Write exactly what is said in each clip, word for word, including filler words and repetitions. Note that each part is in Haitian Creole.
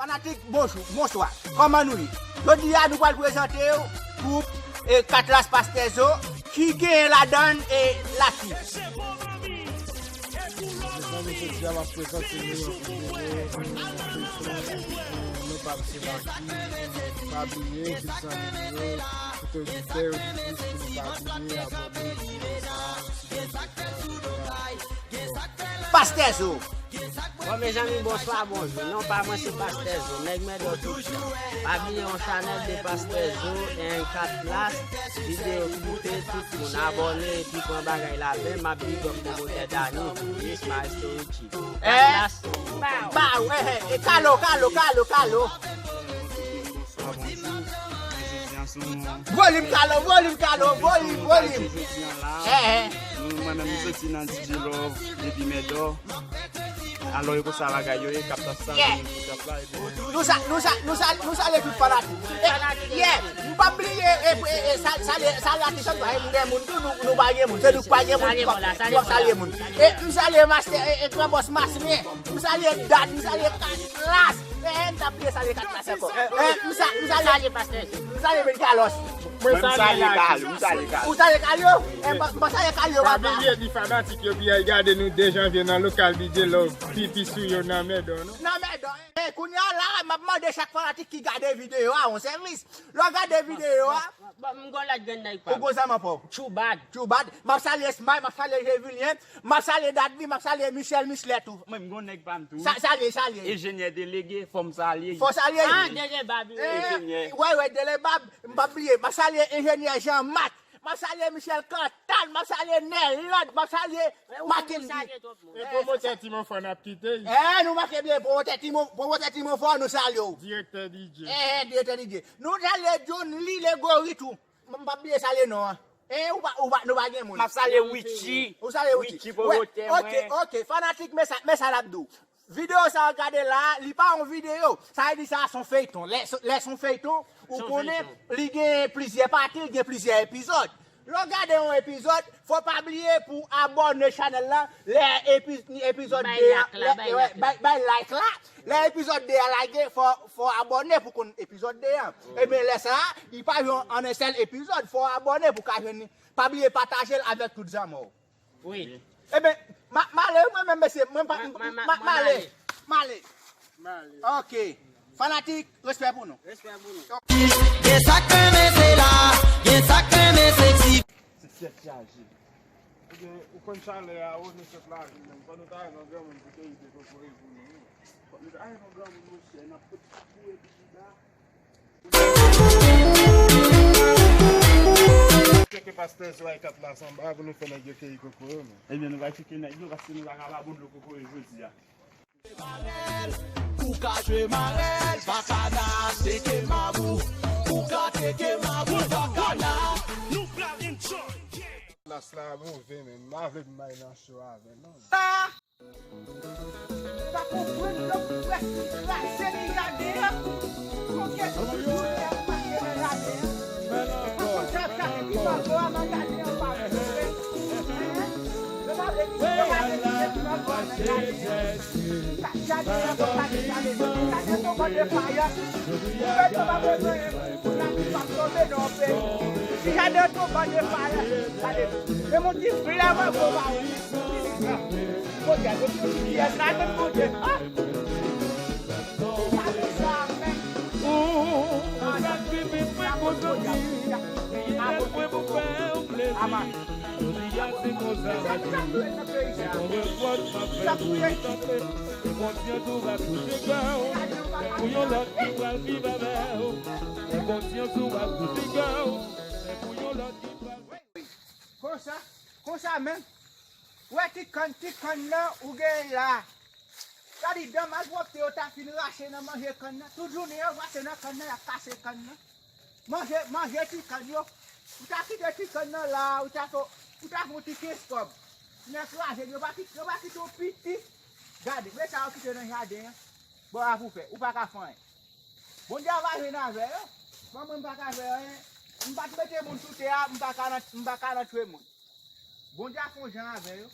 Fanatik, bonjou, bonswa. Kòman nou ye? Jodi a, nou pral prezante w gwoup, e, Katlas Pastè Zo, ki genyen ladan l, e, Laki. Mezanmi, jodi a, m ap prezante nou yon videyo, e, nou pa misye Laki, e, pa bliye, tout zanmi m yo, tout oditè yo, tout plis, pou nou pa bliye, abòne, sou chanèl sa a, sou chanèl sa a. Pastè Zo. Bon, mezanmi, bonswa, bonjou. Non pa mwen se Pastè Zo, nèg mèdò tout tan. Pa bliye yon chanèl de Pastè Zo, en Katlas, videyo klipe, tout moun abòne epi pran bagay la byen. M ap big up pwomotè Dani, Chris, Maestro Richie. Eh, Katlas. Ba, eh, eh, eh, Kalo, Kalo, Kalo, Kalo. Bonswa, bonjou. Jodi a se yon Volim Kalo, volim Kalo, volim, volim. Jodi a la, eh, eh, nou, mwen menm, m soti nan D J Love, epi Mèdò. Alò, e konsa bagay yo ye, Katlas sa, yeah, nou sou tap la, epi nou sa, nou sa, nou sa, nou salye tout fanatik. E, yeah, m pa bliye, e, e, e, sa, salye, salye atis an, pa gen moun tou, nou, nou pa gen moun. Se nou k pa gen moun, nou ap salye moun. E, m salye Master, e, e, Gran Bòs Masmen. M salye Dat, m salye Katlas. Eh, m ta bliye salye Katlas ankò. Eh, m sa-, m salye, salye Pastè. M salye Benny Carlos. Mwen, m salye Kalyo, m salye Kalyo. Ou salye Kalyo? Eh, m pa, m pa salye Kalyo, papa. Pa bliye di fanatik yo byen al gade nou de janvye nan lokal D J Love, pipi sou yo nan Mèdò, non? Nan Mèdò. Eh, kounye a la, m ap mande chak fanatik ki gade videyo a yon sèvis. Lè w gade videyo a, bon, m gon lòt grenn nèg pa m. Ou gon zanmi pa w. Too Bad. Too Bad. M ap salye Smile, m ap salye Jevilien. M ap salye Dadly, m ap salye Michel Michelet tou. Mwen, m gon nèg pa m tou. Sa-, salye, salye. Enjenyè delege, fò m salye. Fò salye. Ah, Dele Bab, wi. Eh, enjenyè. Wè, wè, Dele Bab, m p ap bliye. M ap salye enjenyè Jean Marc. M ap salye Michel Cantal, m ap salye Nerlande, m ap salye Mackendy. E pwomotè Timon Fò n ap kite. Eh, nou make byen, pwomotè Timon, pwomotè Timon Fò, nou salye w. Direktè D J. Eh, eh, direktè D J. Nou salye John Lee Legory tou. M p ap bliye salye non an. Eh, ou pa, ou pa, nou pa gen moun. M ap salye Richie. Ou salye Richie. Richie, pwomotè mwen. Ok, ok. Fanatik, men sa, men sa l ap di w. Videyo sa w gade la, li pa yon videyo. Sa vle di sa se yon feyton. Lè, lè se yon feyton, ou konnen li gen plizyè pati, li gen plizyè epizòd. Lè w gade yon epizòd, fò pa bliye pou abòne chanèl la. Lè epi-, epizòd de a, lè, bay, bay like la. Lè epizòd de a lage, fò, fò abòne pou konn epizòd de a. Ebyen, lè sa a, li pa jwe an yon sèl epizòd, fò abòne pou ka jwenn li. Pa bliye pataje l avèk tout zanmi w. Wi. Ebyen, ma-, m ale, wi, mwen menm, mesye, mwen pa, ma-, ma-, ma-, ma-, m ale. M ale. M ale. Ok. Fanatik, respè pou nou. Respè pou nou. Gen sa k renmen se la, gen sa k renmen se ti. Se tèt chaje. Ebyen, ou konn chalè a, o, nou sot lave menm. Fò nou ta jwenn yon granmoun pou te rete kokoye pou nou, wi. Fò nou ta jwenn yon granmoun, monchè, n ap fout kouri pi chita. Tcheke pastè Zo ak Katlas anba pou nou fè nèg yo keyi kokoye, men. Ebyen, nou va tcheke nèg yo, paske nou pa ka pa bon dlo kokoye jodi a. Ou ka jwe marèl, bakana, teke mabou. Ou ka teke mabou, bakana. Nou pral enjoy, yeah. Katlas la move, men m pa vle pou m bay nan cho avè l, non. Ou pa konprann lè w prèske kraze li jaden an. Konbyen jou lè ap mache nan jaden an? Konsa ap chache ti mango a nan jaden an, ou pa vle. Yo pa vle di, yo pa vle di se ti mango a nan jaden an. Jaden an konsa ki jaden. Jaden se yon bann de faya. Ou mete w pa bezwen pou lavi p ap tonbe nan yon peyi. Si jaden an se yon bann de faya, gade. Menm yon ti flè mango pa wè. Bondye, yo di, yo di, kiyès la, menm Bondye. Ah! Ou, ou sakrifye mwen pou zanmi, priye mwen pou fè w plezi. Jodi a se konsa m ap viv, se yon repòt m ap fè pou ou tanpri. Ou konsyans ou va koute kò w, se pou yon lòt ki pral viv avè w. Ou konsyans ou va koute kò w, se pou yon lòt ki pral viv. Konsa, konsa menm. Ou wè ti kann, ti kann nan ou genyen la. Sa di dan malpwòpte yo ta fin rache nan manje kann nan. Tout jounen yo pase nan kann nan, y ap kase kann nan. Manje, manje ti kann yo. Ou ta kite ti kann nan la, ou ta fè, ou ta fè yon ti kenz kòb. Nèg kraze, yo pa kite, yo pa kite yon piti. Gade, men sa yo kite nan jaden an. Bon, a pou fè, ou pa ka fè anyen. Bondye ap aji avè yo. Ban mwen, m pa ka fè anyen. M pa t mete moun sou tè a, m pa ka nan, m pa ka nan tchwe moun. Bondye ap fè yon jan avè yo.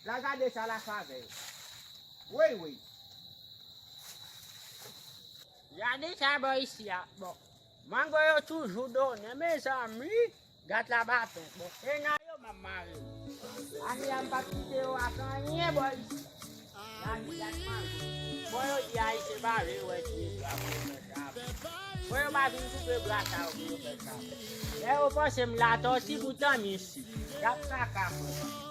L a gade sa l a fè avè yo. Woy, woy. Gade sa bò isi a. Bon, mango yo toujou donnen, mezanmi. Gat la baton. Bon, se nan yo m ap mare. Ane a m p ap kite yo ak anyen bò isi. Lavi gat mango. Bon, yo di Ayisyen pa vle wè ti yo ap fè sa. Bon, yo pa vin koupe bra sa yo pou yo fè sa. Lè yo panse m latòti pou tann isi. Y ap kaka mwen.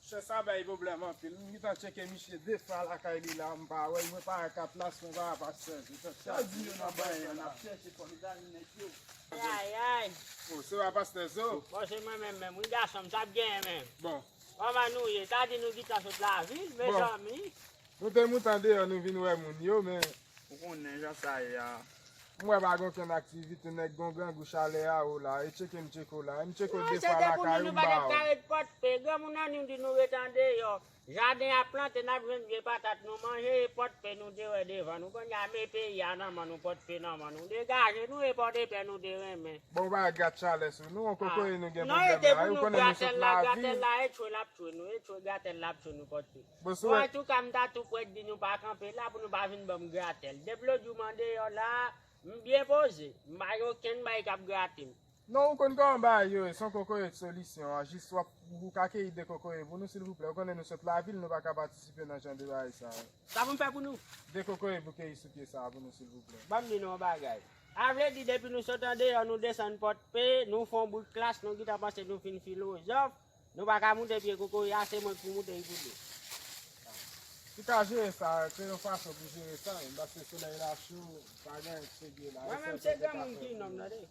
Chè sa bay pwoblèm anpil. M gentan tcheke misye de fwa lakay li la, m pa wè l. Mwen pa wè Katlas, mwen pa wè pastè Zo. Sa di yo nan bay an, n ap chèche fò nou ta jwenn nèg yo. Ay, ay. O, se pa pastè Zo? Bon, se mwen menm menm, wi, gason m, sa ap genyen menm. Bon. Kòman nou ye? Sa di nou gentan sot lavil, mezanmi. Nou te moute deyò, nou vin wè moun yo, men Ou konnen jan sa ye a. M wè pa gen okenn aktivite, nèg gon grangou chalè a ou la, e tcheke m tcheke w la, e m tcheke w de fwa lakay ou m ba w. Wi, se te pou nou, nou pa t ap ka ret Pòdpe, granmoun an nou di nou ret andeyò. Jaden ap plante, n ap jwenn vye patat nou manje, e Pòdpe nou te wè devan nou. Kounye a, men peyi a nan men nou, Pòdpe nan men nou. Degaje nou, e Pòdepè nou te renmen. Bon, ou pa gat chalè sou nou, on kokoye nou gen pwoblèm la, ou konnen nou sot lavil. Gratèl la, gratèl la, e tchwe l ap tchwe nou, e tchwe gratèl la ap tchwe nou Pòdpe. Bon, antouka, m ta tou prèt di nou pa kanpe la pou nou pa vin ban m gratèl. Depi lòt jou m andeyò la, m byen poze. M pa gen okenn bagay k ap grate m. Non, ou konn kòman bagay yo ye, se yon kokoye solisyon an. Jis w ap, ou ka keyi de kokoye pou nou, silvouplè. Ou konnen nou sot lavil, nou pa ka patisipe nan jan de bagay sa yo. Sa pou m fè pou nou? De kokoye pou keyi sou pye sa a pou nou, silvouplè. Ban m di nou yon bagay. A vle di, depi nou sot andeyò, nou desann Pòdpe, nou fè yon bout klas, nou gentan panse nou fin filozòf. Nou pa ka moute pye kokoye a, se mwen k pou moute l pou nou. Ou ka jere sa, se yon fason pou jere sa, menm, paske solèy la cho, pa gen sege la. Mwen menm, se granmoun ki nonm, tande.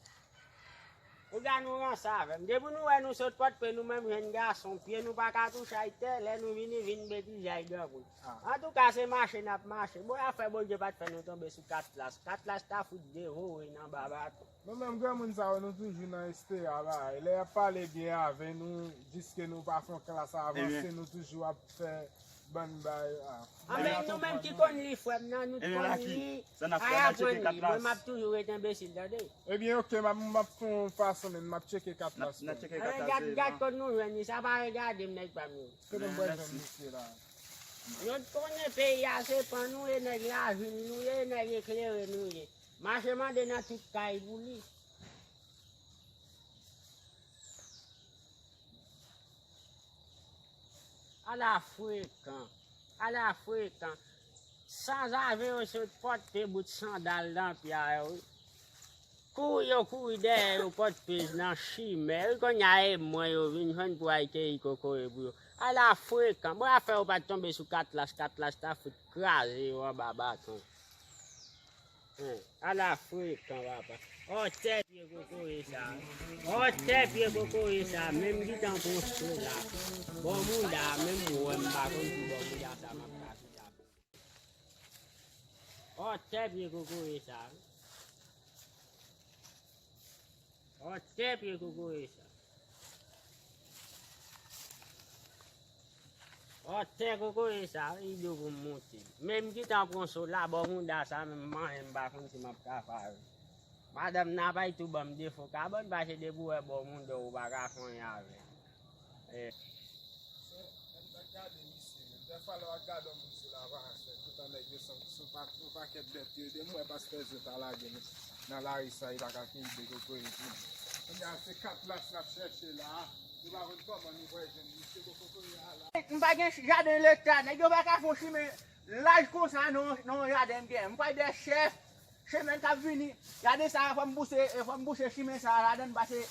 Ou gade nou ranse avè m. Depi nou wè nou sot Pòdpe, nou menm jèn gason, pye nou pa ka touche atè, lè nou vini, vin betize ak granmoun. Antouka, se mache n ap mache. Bon, afè Bondye pa t fè nou tonbe sou Katlas. Katlas ta fout devore n anba baton. Nou menm granmoun sa yo, nou toujou nan espere a bagay. Lè y ap pale byen avè nou, jiske nou pa fè yon klas avanse, nou toujou ap fè bann bagay. Anben, nou menm ki konn li, frè m nan, nou t konn li, ay aprann li. Mwen, m ap toujou ret enbesil, tande. Ebyen, oke, m ap, m ap fè yon fason, men m ap tcheke Katlas pou nou. Anben, gad, gad kot nou jwenn li, sa pa regade m, nèg pa m yo. Kote m pral jwenn misye la? Nou t konnen peyi a se pa nou ye, nèg lavil nou ye, nèg eklere nou ye. Mache mande nan tout kay pou li. Ala frekan, ala frekan. Sanzave yo sot Pòdpe bout sandal nan pye a yo, wi. Kouri yo kouri dèyè yo Pòdpe nan chimè, wi, kounye a e mwen yo vin jwenn pou al keyi kokoye pou yo. Ala frekan. Bon, afè yo pa t tonbe sou Katlas, Katlas ta fout kraze yo anba baton. Ala frekan, papa. Ò, tè pye kokoye sa. Ò, tè pye kokoye sa. Menm gentan pran so la. Bò mouda, menm mwen, m pa konn ki bò mouda sa m ap ka fè. Ò, tè pye kokoye sa. Ò, tè pye kokoye sa. Ò, tè kokoye sa, wi, li di w pou m moute. Men m gentan pran so la, bò mouda sa, menm mwen, m pa konn si m ap ka fè avè l. Madanm nan pa tou ban m defo kabann, paske depi w wè bò mouda w, ou pa ka fè anyen avè l. Eh. Ann gade misye, men. Dèfwa lè w ap gade yon moun sou laparans, men, poutan nèg yo sanm sou pa, sou pakèt bèt yo, de m wè pastè Zo ta lage nou nan lari sa, li pa ka keyi de kokoye pou nou. Kounye a, se Katlas n ap chèche la. Nou pa konn kòman nou pral jwenn misye, bon, kokoye a la. M pa gen jaden leta, nèg yo pa ka fè yon chimen laj konsa nan, nan yon jaden m gen. M pral dèyè chèf, chemen k ap vini. Jaden sa a, fò m bouse, fò m bouse chimen sa a ladan l, paske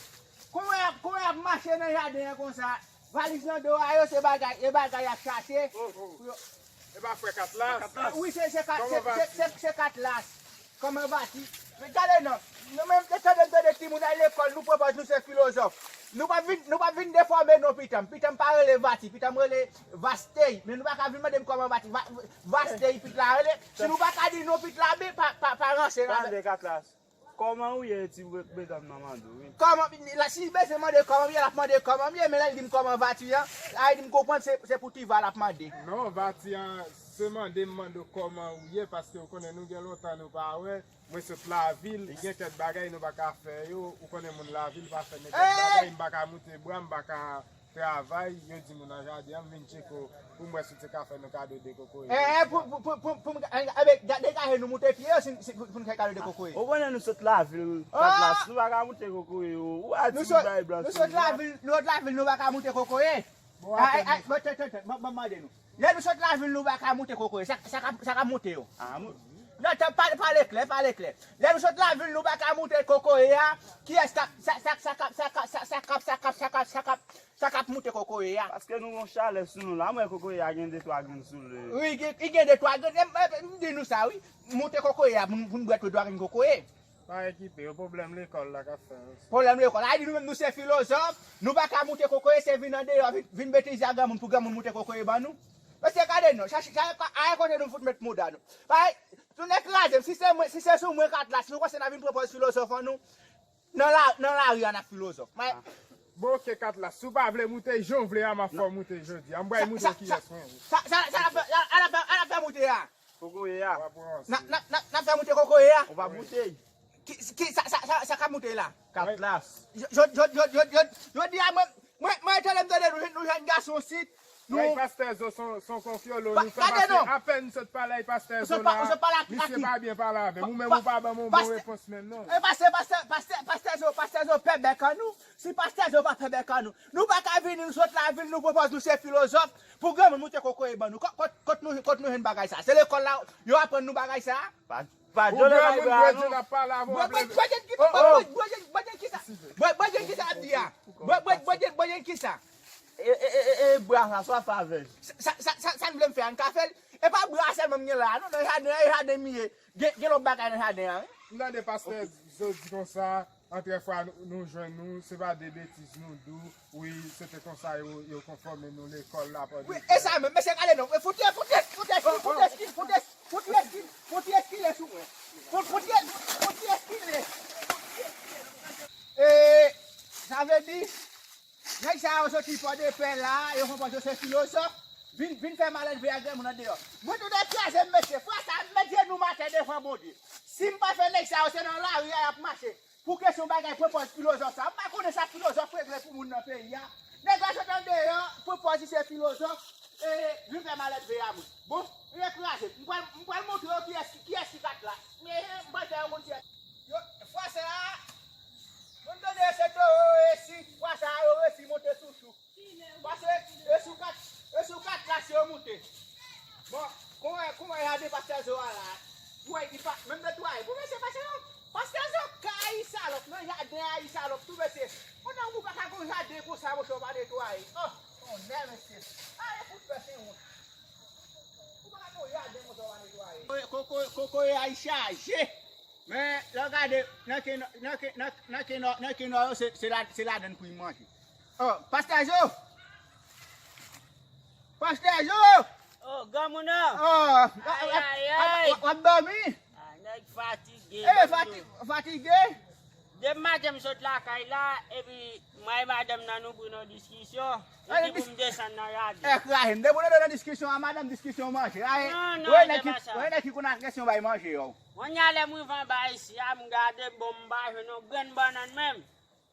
kòman y ap, kòman y ap mache nan jaden an konsa, valiz nan do a, yo se bagay, e bagay y ap chache. Oh, oh. Pou yo E pa frè Katlas? Wi, se, se Kat-, se, se, se, se Katlas. Kòman Vati? Men gade non. Nou menm, te tande, tande timoun al lekòl, nou pran pòz nou se filozòf. Nou pa vin, nou pa vin defòme non, pitanm. Pitanm pa rele Vati, pitanm rele Vastey. Men nou pa ka vin mande m kòman Vati, Va-, Vastey pit la rele. Si nou pa ka di non pit la, ben, pa, pa, pa ranse avè. Tande, Katlas. Kòman ou ye, ti medam nan mande w, wi. Kòman, la, si l bezwen mande kòman m ye, l ap mande kòman m ye, men lè l di m kòman Vati an, la, li di m konprann se, se pou Tiva l ap mande. Non, Vati an, se mande m mande w kòman ou ye, paske w konnen nou gen lontan nou pa wè. Mwen sot lavil, gen kèk bagay nou pa ka fè yo, ou konnen moun lavil pa fè gen kèk bagay, m pa ka moute bra, m pa ka Travay, yo di m nan jaden an, m vin tcheke w pou m wè si w te ka fè nou kado de kokoye. Eh, eh, pou, pou, pou, pou, pou m, eh, eh, ben, ga-, degaje nou moute pye yo si, si, pou, pou n fè kado de kokoye. Ou konnen nou sot lavil, Katlas, nou pa ka moute kokoye, ou a di bay blan. Nou sot lavil, nou sot lavil, nou pa ka moute kokoye. Bon, ah, eh, eh, bon, tè, tè, tè, bon, bon, mande nou. Lè nou sot lavil, nou pa ka moute kokoye. Sa, sa ka, sa ka moute yo. Ah, mou- Non, tè, pa-, pale klè, pale klè. Lè nou sot lavil, nou pa ka moute kokoye a. Kiyès k ap, sa, sa, sa k ap, sa k ap, sa, sa k ap, sa k ap, sa k ap, sa k ap, sa k ap moute kokoye a? Paske nou gon chalè sou nou la, mwen kokoye a gen de twa grenn sou li. Wi, gen, li gen de twa grenn. M, m, m di nou sa, wi. Moute kokoye a, pou n, pou n bwè de twa grenn kokoye. Pa okipe yo, pwoblèm lekòl la k ap fè yo. Pwoblèm lekòl. A di nou menm nou se filozòf, nou pa ka moute kokoye, se vin andeyò, vin, vin betize a granmoun pou granmoun moute kokoye ban nou. Mesye, gade non, chache, chache, a kote nou fout met mouda nou. Pa, nou nèk kraze, si se mwen, si se sou mwen Katlas, nou panse n a vin pran pòz filozòf an nou? Nan la, nan lari a n ap filozòf. Bon, oke, Katlas, si w pa vle moute, jan w vle a, m ap fè w moute jodi a. M pral moute kiyès mwen ye. Sa, sa, sa, sa n ap fè, sa n ap fè, sa n ap fè moute a? Kokoye a. N ap, n ap, n ap, n ap fè moute kokoye a? Ou pa moute. Ki, ki, sa, sa, sa, sa k ap moute la? Katlas. Jodi a, mwen, mwen, mwen, tande m tande nou, nou jèn gason sit. Nou. Pastè Zo son, son konfyolo, nou fè pase apèn sot pale ak pastè Zo la. Misye pa byen pale avè m. Ou menm ou pa ban m yon bon repons menm non. E pastè, pastè, pastè, pastè Zo, pastè Zo pè bèk an nou. Si pastè Zo pa pè bèk an nou, nou pa ka vini, nou sot lavil, nou pran pòz nou se filozòf, pou granmoun moute kokoye ban nou. Kot, kot, kot nou, kot nou jwenn bagay sa? Se lekòl la, yo aprann nou bagay sa? Pa, pa djole bay bra non. Bwè, bwè, bwè, bwè, bwè, bwè, bwè, bwè, kisa? Bwè, bwè, bwè, kisa ap di a? Bwè, bwè, bwè, bwè, bwè, kisa? E, e, e, e, e, bra sa, sa w ap fè avè l? Sa, sa, sa, sa, sa n vle m fè a, n ka fè l. E pa bra sèlman m gen la a, non, nan jaden an, e jaden m ye. Gen, gen lòt bagay nan jaden an, wi. M tande pastè Zo di konsa, antrefwa nou, nou jwenn nou, se pa de betiz nou di w, wi, se te konsa yo, yo konfòme nou lekòl la pandan. Wi, e sa menm, mesye, gade non, fout, fout, fout, fout, fout, fout, fout, fout eskile sou mwen. Fout, fout, fout eskile. E, sa vle di, nèg sa yo soti Pòdepè la, yo konprann yo se filozòf, vin, vin fè malelve a granmoun andeyò. Mwen tou nèg kraze m, mesye, fwa sa m met jenou m atè devan Bondye. Si m pa fè nèg sa yo, se nan lari a y ap mache. Pou kesyon bagay pran pòz filozòf sa, m pa konnen sa filozòf regle pou moun nan peyi a. Nèg la sot andeyò, pran pòz li se filozòf, e, vin fè malelve a mwen. Bon, yo kraze m. M pral, m pral montre yo kiyès, kiyès ki Katlas. Men, m pral fè yo konn kiyès. Yo, fwa sa a, moun tande yo se towo yo resi, fwa sa a yo resi monte sou chou. Pase, e sou kat, e sou Katlas yo moute. Bon, kouman, kouman jaden pastè Zo a la? Ou wè, li pa menm netwaye. Bon, mesye, pastè Zo, pastè Zo ka ayi salòp, nan jaden ayi salòp tou, mesye. Pandan ou pa ka gon jaden konsa, monchè, ou pa netwaye. Oh, tonnè, mesye. Ale fout fè sen wont. Ou pa ka gon jaden konsa, ou pa netwaye. Koko, kokoye a chaje. Men, lè w gade, nan ke, nan ke, nan, nan ke nò, nan ke nò yo, se, se la, se ladann pou y manje. Oh, pastè Zo! Pastè Zo! Oh, granmoun nan! Oh, w ap, w ap, w ap, w ap dòmi? Ah, nèg fatige. Eh, fati-, fatige? Depi maten m sot lakay la, epi mwen e madanm nan nou pran yon diskisyon. Li di pou m desann nan jaden. Eh, kraze m. Depi w nan diskisyon a madanm, diskisyon manje. Aye, non, non, wè nèg ki, wè nèg ki konn agresyon bay manje yo. Kounye a lè m rive anba isi a, m gade, bon, m pa jwenn yon grenn bannann menm.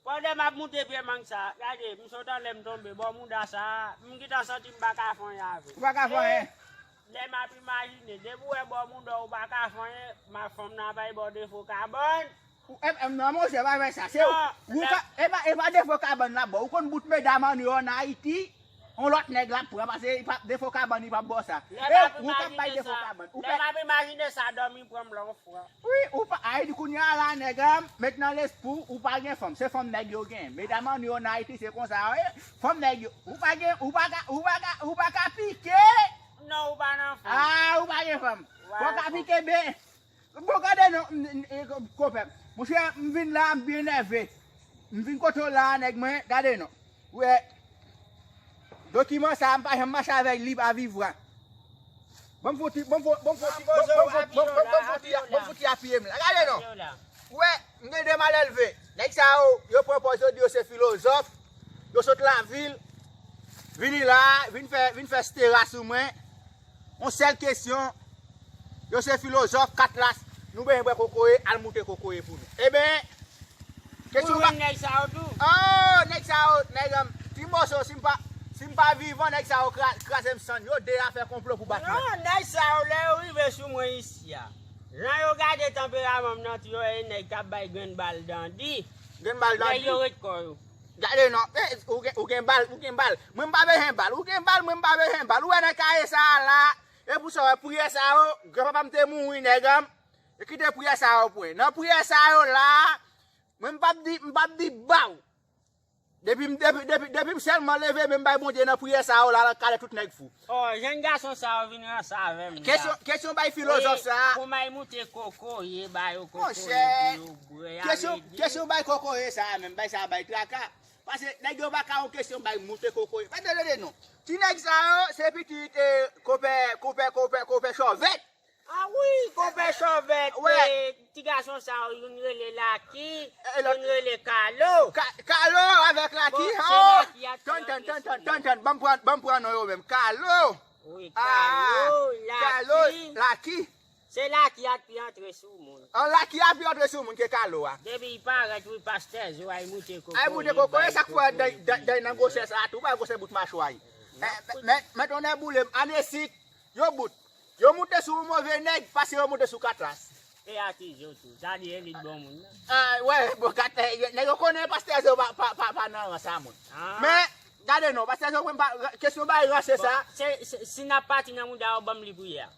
Pandan m ap moute pye mang sa, gade, m sot anlè m tonbe, bò mouda sa, m gentan santi m pa ka fè anyen avè l. Ou pa ka fè anyen? E lè m ap imajine, depi w wè bò mouda w ou pa ka fè anyen, m ap fè m nan bay ba w defo kabann. Ou, e, e, non, monchè, pa fè sa. Se ou, ou ka, e pa, e pa defo kabann la ba w. Ou konn bout medam an yo ann Ayiti? On lòt nèg l ap pran, paske li p ap defo kabann, li p ap ba w sa. E ou k ap bay defo kabann. Lè m ap imajine sa, dòmi pran m lòt fwa. Wi, ou pa, ay, di kounye a la, nèg an, met nan lespri w, ou pa gen fanm. Se fanm nèg yo gen. Medam an yo nan Ayiti, se konsa yo ye. Fanm nèg yo, ou pa gen, ou pa ka, ou pa ka, ou pa ka pike. Non, ou pa nan fanm. Ah, ou pa gen fanm. Fò w ka pike ben. Bon, gade non, m, m, e, ko-, konpè. Monchè, m vin la, m byen nève. M vin kote w la, nèg mwen, gade non. Ou wè, dokiman sa a, m pa janm mache avè l, li pa vivra. Ban m fouti, ban m fou-, ban m fouti, ban m fouti, ban m fouti apiye m la. Gade non. Ou wè, m gen de malelve. Nèg sa yo, yo pran pòz yo di yo se filozòf. Yo sot lavil. Vini la, vin fè, vin fè stera sou mwen. Yon sèl kesyon, yo se filozòf, Katlas, nou bezwen bwè kokoye, al moute kokoye pou nou. Eben, kesyon ba nèg sa yo tou. Oh, nèg sa yo, nèg, um, ti Poso, si m pa, si m pa vivan, nèg sa yo kra- kraze m sann. Yo de a fè konplo pou bat mwen. Non, nèg sa yo, lè yo rive sou mwen isi a, jan yo gade tanperaman m nan, tou yo e nèg k ap bay grenn bal dandi. Grenn bal dandi? Nèg yo ret kò yo. Gade non, eh, ou gen, ou gen bal, ou gen bal. Mwen m pa bezwen bal, ou gen bal, mwen m pa bezwen bal. Ou wè nan kare sa a la, e pou sa w wè priyè sa yo, granpapa m te mouri, nèg an, e kite priyè sa yo pou mwen. Nan priyè sa yo la, mwen m p ap di, m p ap di ba w. Depi m, depi, depi, depi m sèlman leve men m bay Bondye nan priyè sa yo la, l ap kale tout nèg fou. Oh, jèn gason sa yo vin ranse avè m la. Kesyon, kesyon bay filozòf sa a. Kòman y moute kokoye, ba yo kokoye pou yo bwè. Kesyon, kesyon bay kokoye sa a menm, bay sa a bay traka. Paske nèg yo pa ka yon kesyon bay moute kokoye. Pa tande non. Ti nèg sa yo, se pitit, eh, konpè, konpè, konpè, konpè, konpè Chòvèt. Ah wi, konpè Chòvèt, eh, ti gason sa yo, youn rele Laki, youn rele Kalo. Ka- Kalo avèk Laki, oh. Tann, tann, tann, tann, tann, tann, ban m pran, ban m pran non yo menm. Kalo. Wi, Kalo, Laki. Laki. Se Laki a k pi antre sou moun. An Laki a pi antre sou moun ke Kalo a. Depi y parèt, wi, pastè Zo, ay moute kokoye. Ay moute kokoye, e sa k fè dan nan gwosè sa a tou, pa gwosè bout machwa. Men, men, men tonnè boule m, anesit, yo bout. Yo moute sou yon move nèg, pase yo moute sou Katlas. E akize w tou. Sa di e li k bon moun nan. Ah, wè, bon, kat, eh, nèg yo konnen pastè Zo pa, pa, pa, pa nan ran sa moun. Ah. Men, gade non, pastè Zo mwen pa, kesyon bay ranse sa. Se, se, si n ap pati nan mouda yo, ban m li priyè a.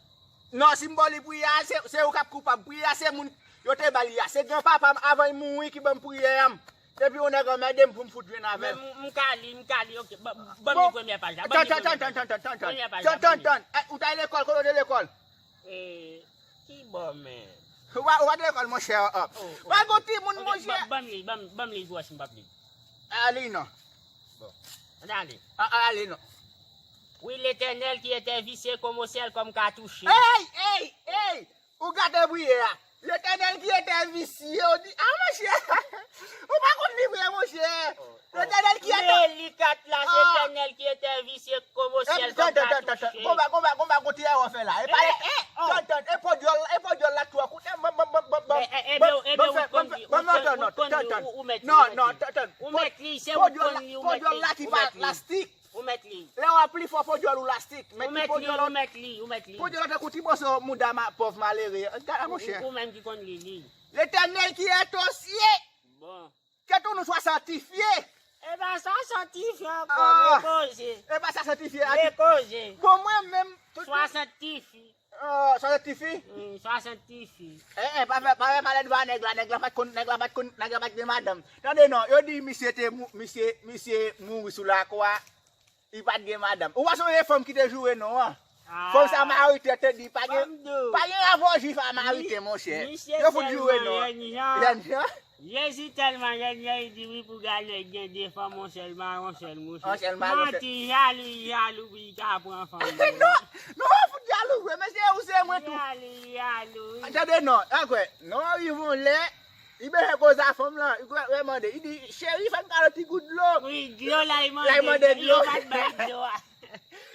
Non, si m ba w li priyè a, se, se ou k ap koupab. Priyè a, se moun yo te ba li a. Se granpapa m, avan l mouri, ki ban m priyè a. Depi yon nèg anmède m pou m fout jwenn avè l. Men m, m ka li, m ka li, oke. Ban, ban m li premyè paj la. Ban m li premyè paj la. Tann, tann, tann, tann, tann, tann, tann. Premyè paj la, ban m li. Tann, tann, tann. Eh, ou t al lekòl, kote w te lekòl? Eh, ki bò, men? Ou pa, ou pa t lekòl, monchè, hop. Oh, oh, oh. Pa gon timoun, monchè. Oke, ban, ban m li, ban m, ban m li, gwo, si m p ap li. A, li non. Bon, ann ale. A, a, ale non. Wi, Letènèl ki etè visye komo syèl kòm katouche. Ey, ey, ey! Ou gate priyè a. Letènèl ki etè visye, ou di, a, monchè! Ou pa konn li vre, monchè! Letènèl ki etè. Meli kat la, Letènèl ki etè visye komo syèl kòm katouche. Konba, konba, konba, kote a w fè la? E pa, tann, tann, e podyòl, e podyòl la twò kout. Ban, ban, ban, ban, ban, ban, ban, ban, ban, ban, ban, non, non, tann, tann. Non, non, tann, tann. Ou mèt li, se ou konn li, ou mèt li. Podyòl la ki pa lastik. Ou mèt li. Lè w ap li fò podyòl ou lastik. Ou mèt li, ou mèt li, ou mèt li. Podyòl la tankou ti moso mouda pòv malere. Gade, monchè. Ou, ou menm ki konn li, li. Letènèl ki etè visye. Bon. Ke tou nou swa sanktifye. E pa sa sanktifye ankò, men koze. E pa sa sanktifye. Men koze. Bon, mwen menm, tout. Swa sanktifye. Oh, swa sanktifye? Wi, swa sanktifye. Eh, eh, pa fè, pa fè malèt ba nèg la, nèg la pa t konn, nèg la pa t konn, nèg la pa t gen madanm. Tande non, yo di misye te mou-, misye, misye mouri sou lakwa. Li pa t gen madanm. Ou pa sonje fanm ki te joure non an? Fanm Samariten te di, pa gen, pa gen rapò jwif a Samariten, monchè. Yo fout joure non an. Jèn jan. Jezi tèlman jèn jan, li di wi pou gade nèg gen de fanm, yon sèl mari, yon sèl mouche. Yon sèl mari, yon sèl. Manti, jalou, li jalou pou li ka pran fanm. Non, non, ou fout jalou vre, mesye, ou se mwen tou. Jalou, jalou, wi. Tande non, akwè, non, rive yon lè, li bezwen koze a fanm lan, li kwè, kwè mande. Li di, cheri, fè m kado ti gout dlo. Wi, dlo la, li mande. La, li mande dlo. Yo pa t bay dlo a.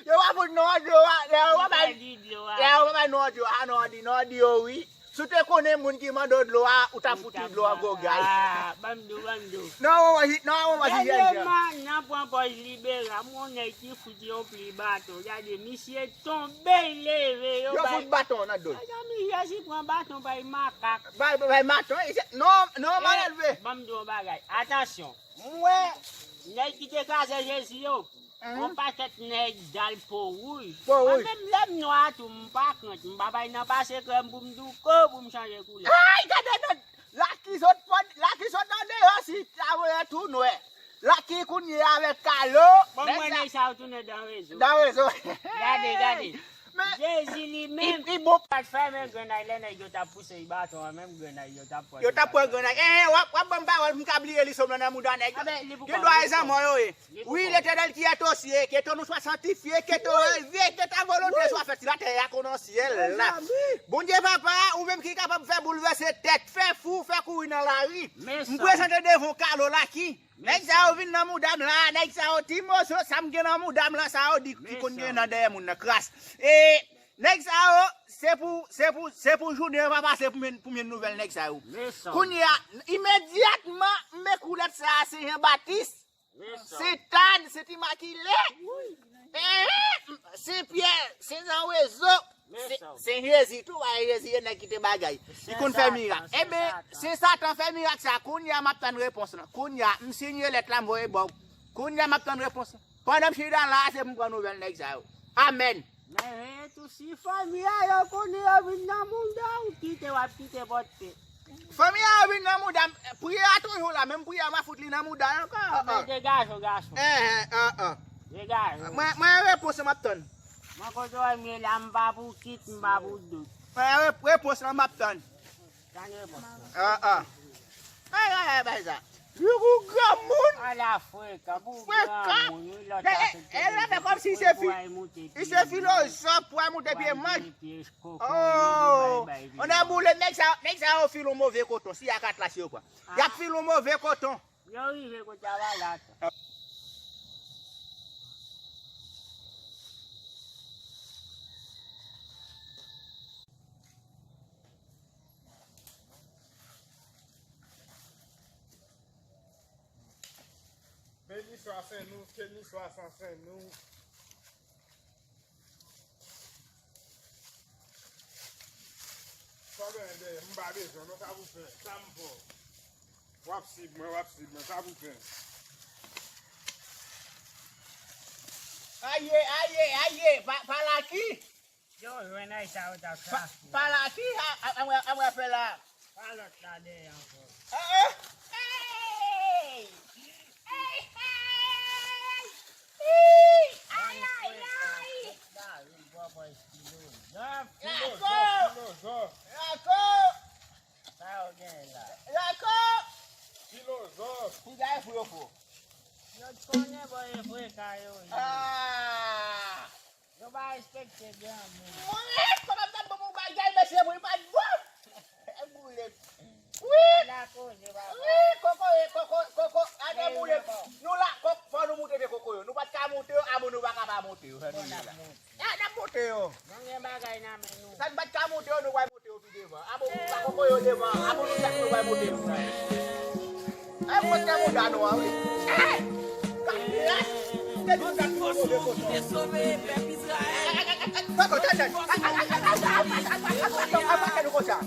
Yo pa fout non an dlo a. Lè yo pa bay, lè yo pa bay non an dlo a, non an di, non an di yo wi. Si w te konnen moun ki mande w dlo a, ou t ap fout li dlo a gwo gay. Ah, ban m di w, ban m di w. Non, ou manji, non, ou manji jèn jan. Dènyèman, nan pran pòz libera, m wè yon nèg ki fout yon pli baton. Gade, misye tonbe, l leve, yo bay. Yo fout baton nan do l. Mezanmi, Jezi pran baton bay makak. Bay, bay baton, e se, non, non, malelve. Ban m di w yon bagay. Atansyon. M wè nèg ki te kraze Jezi yo. Yon pakèt nèg dal po wouj. Po wouj. Mwen menm lè m nwa tou, m pa krent. M pa bay nan pase krèm pou m di w ko pou m chanje koulè. Ay, gade tèt! Laki sot pòt, Laki sot nan deyò si ta voye tou nwè. Laki kounye a avèk Kalo. Bon, mwen nèg sa yo tounen dan rezo. Dan rezo. Gade, gade. Men Jezi li menm. Li bon. Pat fèmen grenn ay lè nèg yo t ap pouse li baton an, menm grenn ay yo t ap pran. Yo t ap pran grenn ay. Eh, eh, w ap, w ap ban m pawòl pou m ka bliye li sòm nan nan mouda nèg. Gen dwa e zanmò yo ye. Wi, Letènèl ki etè visye, ke ton nou swa sanktifye, ke ton elve, ke ta volonte swa fèt si latè a kon nan syèl la. Bondye papa, ou menm ki kapab fè boulvèse tèt, fè fou, fè kouri nan lari. M prezante devan w Kalo Laki. Nèg sa yo vin nan mouda m la, nèg sa yo ti moso, sa m gen nan mouda m la, sa yo di ki konn gen nan dèyè moun nan kras. E nèg sa yo, se pou, se pou, se pou jounen an pa pase pou m, pou m jwenn nouvèl nèg sa yo. Kounye a, imedyatman, m met koulèt sa a, se Jan Batis. Sen Tan, Sent Imakile. Eh, Sen Pyè, Sen Zanrezo. Se, se Jezi tou, bay Jezi, e nèg ki te bagay. Li konn fè mirak. Ebyen, se Satan fè mirak sa. Kounye a m ap tann repons lan. Kounye a, m sinye lèt la, m voye ba w. Kounye a m ap tann repons lan. Pandan m chita la, se pou m pran nouvèl nèg sa yo. Amèn. Men tou si fanmi a yo konnen yo vin nan mouda w, kite w ap kite pòte. Fanmi a yo vin nan mouda m, priyè a toujou la, menm priyè a m a fout li nan mouda l ankò. Men degaje w gason. Eh, eh, ah, ah. Degaje w. Mwen, mwen repons m ap tann. Mwen kote w ye la, m pa pou kit, m pa pou dout. Mwen re-, repons lan m ap tann. Tann repons lan. Ah, ah. Ay, ay, ay, bay sa. Li pou granmoun. Ala frekan, pou granmoun, wi, lòt la se e, e, e, fè kòmsi se fi, li se filozòf pou al moute pye manch. Oh, on a boule, nèg sa, nèg sa yo fil yon move koton, si y a kat la, si yo pran. Y ap fil yon move koton. Yo rive kote a Valas. Beni swa Sen Nou, keni swa san Sen Nou. Sa w gen dèyè m pa bezwen non, sa pou fè, sa m fè. W ap sib mwen, w ap sib mwen, sa pou fè. Aye, aye, aye, pa, pa la ki? Yo jwenn ay sa yo t ap chache. Pa la ki? A, a, a, a, a, fè la. Pa lòt la dèyè ankò. Ah, ah. Hey! Hey, hey! Hey! Ay, ay, ay! Filozòf, filozòf, filozòf. Lako! Sa yo gen la? Lako! Filozòf. Piga e fou yo fou. Yo t konnen bò e frekan yo ye. Ah! Yo pa respekte granmoun. Mwen, kòman m t ap ban m yon bagay, mesye, pou li pa t bon? Boule. Wi. Ala koze, papa. Wi, koko, koko, koko, a nan boule. Nou la, kok, fò nou moute vye koko yo. Nou pa t ka moute yo, a bon, nou pa ka pa moute yo. Fò nou ye la. A, n ap moute yo. Nou gen bagay nan men nou. Sa n pa t ka moute yo, nou pral moute yo pi devan. A bon, nou pa koko yo devan. A bon, nou chak nou pral moute yo. Ay, mwen te mouda nou an, wi. Ay! Te di w gad pou move koton. Koko, tande. Atake nou konsa.